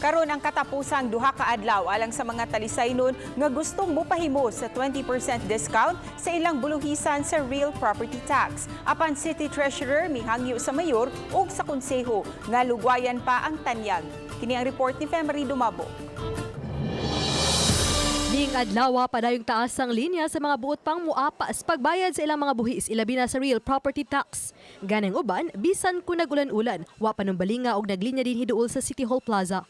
Karon ang katapusang 2 ka adlaw alang sa mga Talisaynon nga gustong mopahimo sa 20% discount sa ilang buluhisan sa real property tax. Apan City Treasurer mihangyo sa mayor ug sa konseho nga lugwayan pa ang tanyag. Kini ang report ni Femery Dumabo. Ning adlaw, padayong taas ang linya sa mga buot pang muapas pagbayad sa ilang mga buhis, ilabi na sa real property tax. Ganing uban, bisan kung nagulan-ulan, wa panumbalinga og naglinya dinhi duol sa City Hall Plaza.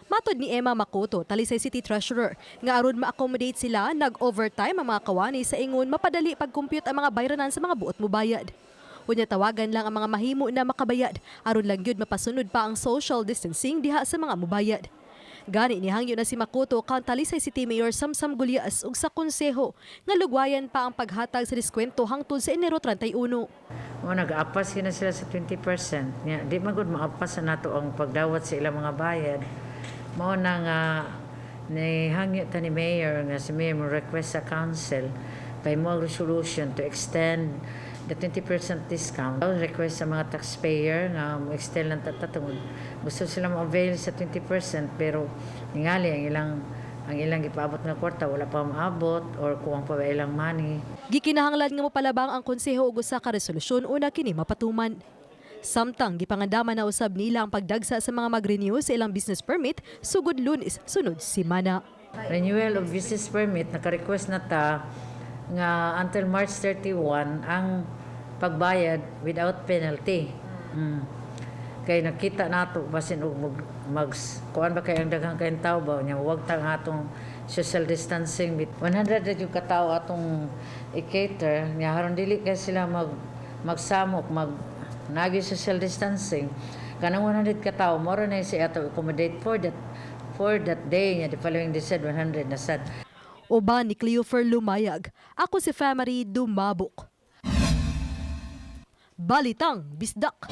Matod ni Emma Makoto, Talisay City Treasurer, nga aron ma-accommodate sila, nag-overtime ang mga kawani sa ingon mapadali pag-compute ang mga bayranan sa mga buot mubayad. Unya tawagan lang ang mga mahimo na makabayad aron lang gyud mapasunod pa ang social distancing diha sa mga mubayad. Gani nihangyo na si Makoto kang Talisay City Mayor Samsam Gullas ug sa konseho nga lugwayan pa ang paghatag sa diskwento hangtod sa Enero 31. O nag-apas na sila sa 20%. Nya, di man gud maapas na nato ang pagdawat sa ilang mga bayad. Mao na nga ni hangyo ta ni Mayor nga si Mayor mo request sa council by more resolution to extend the 20% discount. Request sa mga taxpayer nga mo extend lang ta tungod gusto sila mo-avail sa 20%, pero ningali ang ilang gipaabot nga kwarta wala pa maabot or kuwang pa ba ilang money. Gikinahanglan nga mopalabang ang konseho og usa ka resolusyon una kini mapatuman. Samtang gipangandaman na usab nila ang pagdagsa sa mga mag-renew sa ilang business permit sugod Lunes sunod semana. Renewal of business permit, naka-request na ta nga until March 31 ang pagbayad without penalty. Kay nakita nato basin og mag kuan ba kay ang daghang kayong tao ba nya wag ta nga atong social distancing with 100 ra yung katao atong i-cater nya haron dili kay sila magsamok, mag nagi social distancing. Kanang 100 ka tawo mao na si ato accommodate for that day nya the following day said 100 na sad. Uban ni Cleofer Lumayag. Ako si Femery Dumabok. Balitang Bisdak.